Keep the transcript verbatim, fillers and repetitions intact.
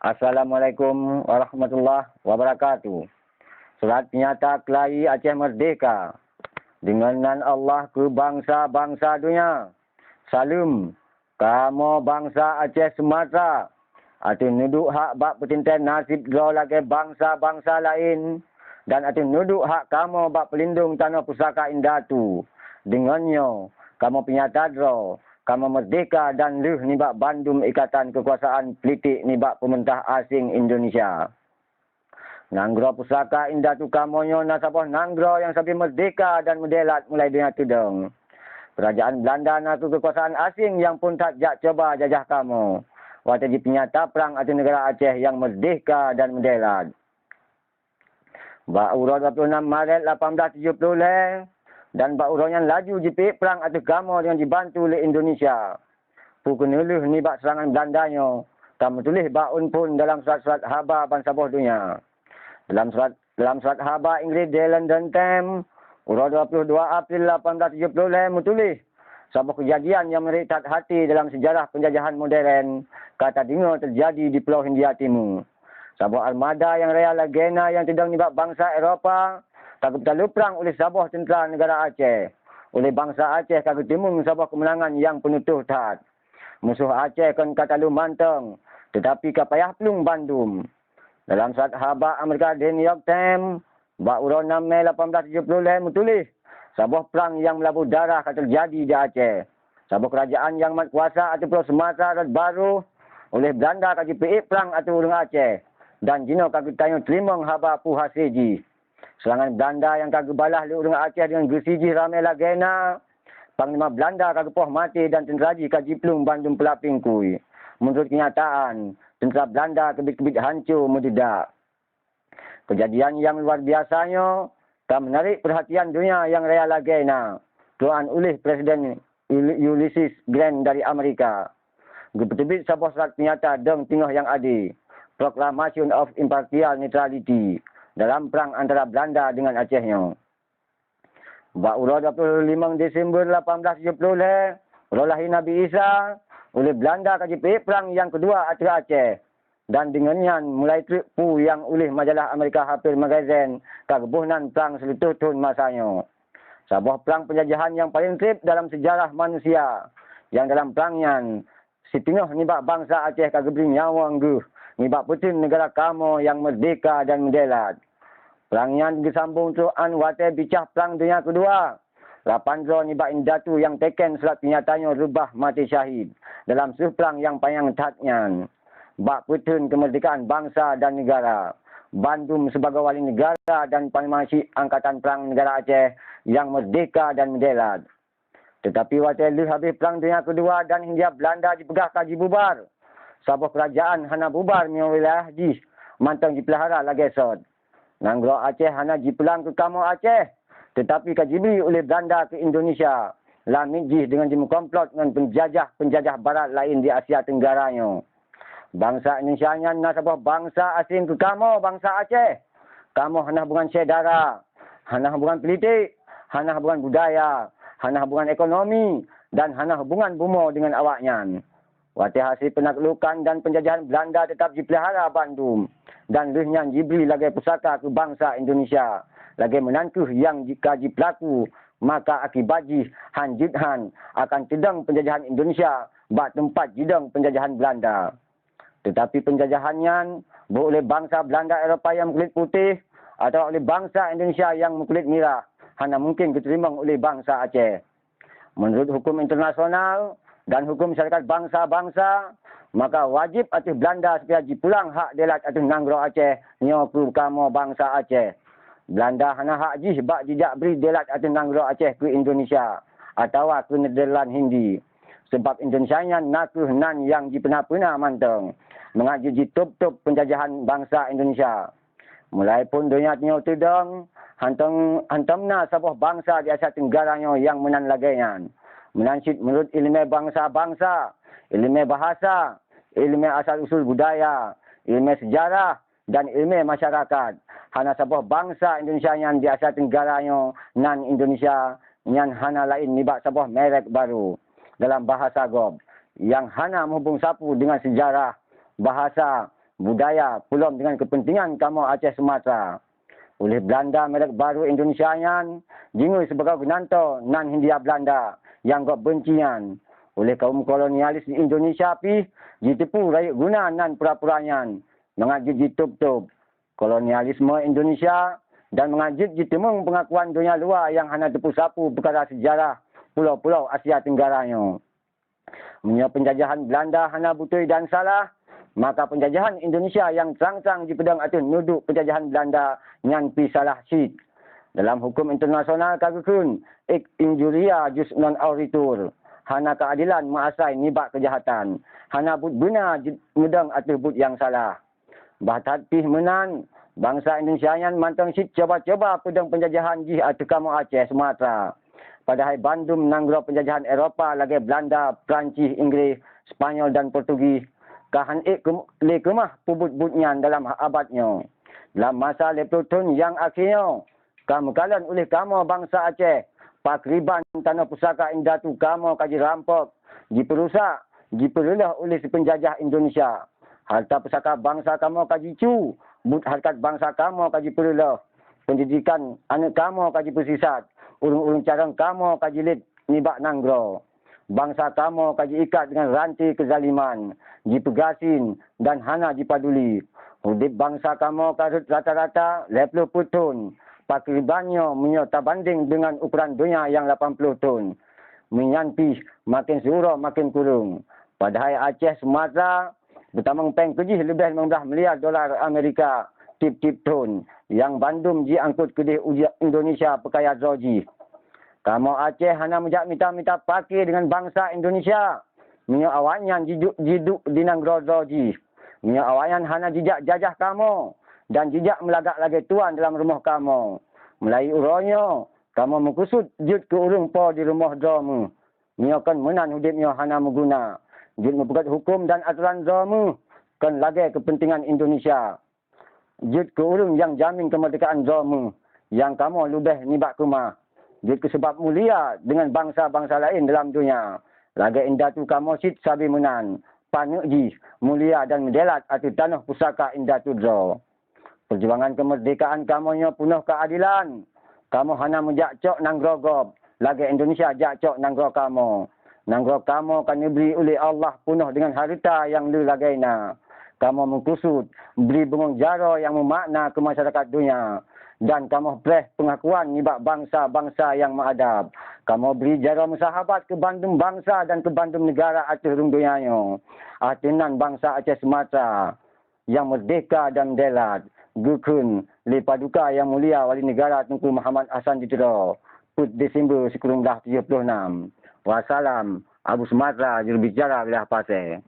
Assalamualaikum warahmatullahi wabarakatuh. Surat peunyata keulayi Aceh Meurdehka. Deungon nan Allah keu bansa-bansa donya. Saleuem, kamoe bansa Aceh Sumatra, ateueh neuduek hak bak peuteuntèe naseb droe lagèe bansa-bansa laén, dan ateueh neuduek hak kamoe bak peulindong tanoh pusaka indatu. Deungon nyoe, kamoe peunyata droe, kamoe meurdehka dan lheueh nibak bandum ikatan keukuasaan politik nibak peumeurintah aséng Indonesia. Nanggroe pusaka indatu kamoe nyoe na saboh nanggroe nyang sabe meurdehka dan meudèelat mulai donya teudong. Keurajeuen Beulanda na kheueh keukuasaan aséng nyang phôn that jak cuba jajah kamoe, watèe jipeunyata prang ateueh neugara Aceh nyang meurdehka dan meudèelat. Bak uroe dua ploh nam Maret lapan blaih tujoh ploh lhèe, dan bak uroe nyan laju jipeuék prang ateueh kamoe deungon jibantu lé Indonesia. Peue keuneulheueh nibak seurangan Beulanda nyoe ka meutuléh bak ôn phôn dalam surat-surat haba bansaboh donya. Dalam surat, dalam surat haba Inggréh The London Times, uroe dua ploh dua April lapan blaih tujoh ploh lhèe meutuléh, saboh keujadian nyang meureuek that haté dalam seujarah peunjajahan modern ka tadeungoe teujadi di Pulo Hindia Timu. Saboh armada nyang raya lagèe na nyang teudong nibak bansa Eropa ka geupeutalô prang uléh saboh teuntra neugara Aceh. Uléh bansa Aceh ka geuteumeung saboh keumeunangan nyang peuneutôh that. Musoh Aceh kon ka talô mantong, teutapi ka payah plueng bandum. Dalam surat haba Amerika The New York Times, bak uroe nam Mei lapan blaih tujoh ploh lhèe meutuléh, saboh prang nyang meulaboh darah ka teujadi di Aceh. Saboh keurajeuen nyang mat kuasa ateueh Pulo Sumatra rot barô, uléh Beulanda ka jipeuék prang ateueh ureuëng Aceh, dan jinoe ka geutanyoe teurimong haba peue hasé jih. Seurangan Beulanda nyang ka geubalah lé ureuëng Aceh deungon geusi jih ramé lagèe na, Panglima Beulanda ka geupoh maté dan teuntra jih ka jiplueng bandum peulapéng kui. Meunurot keunyataan, teuntra Beulanda keubiet-keubiet hanco meudeudak. Keujadian nyang luar biasa nyoe ka meunarek peurhatian donya nyang raya lagèe na, tuan uléh Presiden Ul-, Ulysses Grant dari Amerika. Geupeuteubiet saboh surat peunyata dong teungoh nyang ade, Proclamation of Impartial Neutrality, dalam prang antara Beulanda deungon Aceh nyoe. Bak uroe dua ploh limong Desember lapan blaih tujoh ploh lhèe, uroe lahé Nabi Isa, uléh Beulanda ka jipeuék prang nyang keudua ateueh Aceh. Dan deungon nyan, mulai treuk peue nyang uléh majalah Amerika Harper's Magazine ka geuboh nan Prang Seuleutoh Thon Masa Nyoe. Saboh prang peunjajahan nyang paleng treb dalam seujarah manusia, nyang dalam prang nyan, siteungoh nibak bansa Aceh ka geubri nyawöng geuh nibak peuteun neugara kamoe nyang meurdehka dan meudèelat. Prang nyan geusambong trok 'an watèe bicah Prang Donya Keudua. Lapan droe nibak indatu nyang teken surat peunyata nyoe reubah maté syahid dalam seuprang nyang panyang that nyan. Bak peuteun keumeurdehkaan bansa dan neugara, bandum sibagoe wali neugara dan panglima syik Angkatan Prang Neugara Aceh nyang meurdehka dan meudèelat. Teutapi watèe lheueh habéh Prang Donya Keudua dan Hindia Beulanda jipeugah ka jibubar, saboh keurajeuen hana bubar meunyoe wilayah jih mantong jipeulahara lagèe sot. Nanggroe Aceh hana jipeulang keu kamoe Aceh, teutapi ka jibri uléh Beulanda keu Indonesia, lamiet jih deungon jimeukomplot ngon peunjajah-peunjajah barat laén di Asia Teunggara nyoe. Bansa Indonesia nyan na saboh bansa aséng keu kamoe bansa Aceh. Kamoe hana hubungan syedara, hana hubungan politik, hana hubungan budaya, hana hubungan ekonomi, dan hana hubungan bumoe deungon awaknyan. Watèe hase peunaklukan dan peunjajahan Beulanda teutap jipeulihara bandum, dan lheueh nyan jibri lagèe pusaka keu bansa Indonesia, lagèe meunan kheueh nyang ji-, ka jipeulaku, maka akibat jih han jeuet han akan teudong peunjajahan Indonesia bak teumpat jidong peunjajahan Beulanda. Teutapi peunjajahan nyan, boh uléh bansa Beulanda Eropa nyang meukulét putéh, atawa uléh bansa Indonesia nyang meukulét mirah, hana mungken geuteurimong uléh bansa Aceh. Meunurot huköm internasional dan huköm syarikat bansa-bansa, maka wajéb ateueh Beulanda supaya jipulang hak dèelat ateueh nanggroe Aceh nyoe keu kamoe bansa Aceh. Beulanda hana hak jih bak jijak bri dèelat ateueh nanggroe Aceh keu Indonesia atawa keu Nederland Hindi. Sabab Indonesia nyan na kheueh nan nyang jipeuna-peuna mantong, mangat jeuet jitôb-tôb peunjajahan bansa Indonesia. Mulai phon donya nyoe teudong, hántom, hántom na saboh bansa di Asia Teunggara nyoe nyang meunan lagèe nyan. Meunan cit meunurot iéleumé bansa-bansa, iéleumé bahasa, iéleumé asal usul budaya, iéleumé seujarah, dan iéleumé masyarakat. Hana saboh bansa Indonesia nyan di Asia Teunggara nyoe nan Indonesia nyan hana laén nibak saboh merek barô dalam bahasa gob nyang hana meuhubông sapeue deungon seujarah, bahasa, budaya, peulom deungon keupeuntengan kamoe Aceh Sumatra. Uléh Beulanda, merek barô Indonesia nyan jingui sibagoe geunantoe nan Hindia Beulanda nyang gob beunci nyan. Uléh kaum kolonialis di Indonesia pih jiteupeu rayeuk guna nan pura-pura nyan mangat jeuet jitôb-tôb kolonialisme Indonesia dan mangat jeuet jiteumeung peungakuan donya luwa nyang hana teupeusapeue peukara seujarah pulo-pulo Asia Tenggara nyoe. Meunyoe peunjajahan Beulanda hana beutôi dan salah, maka peunjajahan Indonesia nyang trang-trang jipeudong ateueh nuduek peunjajahan Beulanda nyan pih salah cit. Dalam huköm internasional ka geukheun, ex injuria jus non oritur, hana keuadelan meuasai nibak keujahatan, hana buet beuna jeuet meudong ateueh buet nyang salah. Bah that pih meunan, bansa Indonesia nyan mantong cit cuba-cuba peudong peunjajahan jih ateueh kamoe Aceh Sumatra. Padahai bandum nanggroe peunjajahan Eropa lagée Beulanda, Prancis, Inggréh, Spanyol dan Portugis ka han ék keum-, lé keumah peubuet buet nyan dalam abad nyoe. Lam masa lhée ploh thon nyang akhé nyoe, ka meukalon uléh kamoe bansa Aceh, pakriban tanoh pusaka indatu kamoe ka jirampok, jipeurusak, jipeureuloh uléh sipeunjajah Indonesia. Hareuta pusaka bansa kamoe ka jicu, buet hareukat bansa kamoe ka jipeureuloh, peundidikan aneuëk kamoe ka jipeusisat, ureuëng-ureuëng carông kamoe ka jilét nibak nanggroe. Bansa kamoe ka jiikat deungon ranté keuzaliman, jipeugasien dan hana jipaduli. Udeb bansa kamoe ka rhot rata-rata lhée ploh peuet thon, pakriban nyoe meunyoe tabandeng deungon ukoran donya nyang lapan ploh thon. Meunyan pih maken siuroe maken kureueng. Padahai Aceh Sumatra beutamong péng keujih leubeh limong blaih miliar dolar Amerika tieb-tieb thon, nyang bandum jiangkot keudeh u Indonesia peukaya droe jih. Kamoe Aceh hana meujak mita-mita paké deungon bansa Indonesia meunyoe awaknyan jiduek, jiduek di nanggroe droe jih. Meunyoe awaknyan hana jijak jajah kamoe dan jijak meulagak lagée tuan dalam rumoh kamoe. Meulayeue uroe nyoe, kamoe meukeusut jeuet keu ureuëng po di rumoh droe meuh. Meunyoe kon meunan udeb nyoe hana meuguna, jeuet meupeugét huköm dan atoran droe meuh kon lagée keupeuntengan Indonesia. Jeuet keu ureuëng nyang jamin keumeurdekaan droe meuh nyang kamoe leubeh nibak keumah. Jeuet keu sabab mulia deungon bansa-bansa laén dalam donya, lagée indatu kamoe cit sabe meunan, paneuk jih mulia dan meudelat ateueh tanoh pusaka indatu droe. Peujuangan keumeurdekaan kamoe nyoe peunoh keuadelan. Kamoe hana meujak cok nanggroe gob lagée Indonesia jak cok nanggroe kamoe. Nanggroe kamoe ka neubri uleh Allah peunoh deungon hareuta nyang le lagée na. Kamoe meukeusut bri beungong jaroe nyang meumakna keu masyarakat donya, dan kamoe preh peungakuan nibak bansa-bansa nyang meuadab. Kamoe bri jaroe meusahabat keu bandum bansa dan keu bandum neugara ateueh rhueng donya nyoe. Ateueh nan bansa Aceh Sumatra nyang meurdehka dan meudelat, geukheun lé Paduka Nyang Mulia Wali Neugara Teungku Muhammad Hasan di Tiro, peuet Desember sikureueng blaih tujoh ploh nam. Wassalam, Abu Sumatra, jurubicara wilayah Pasé.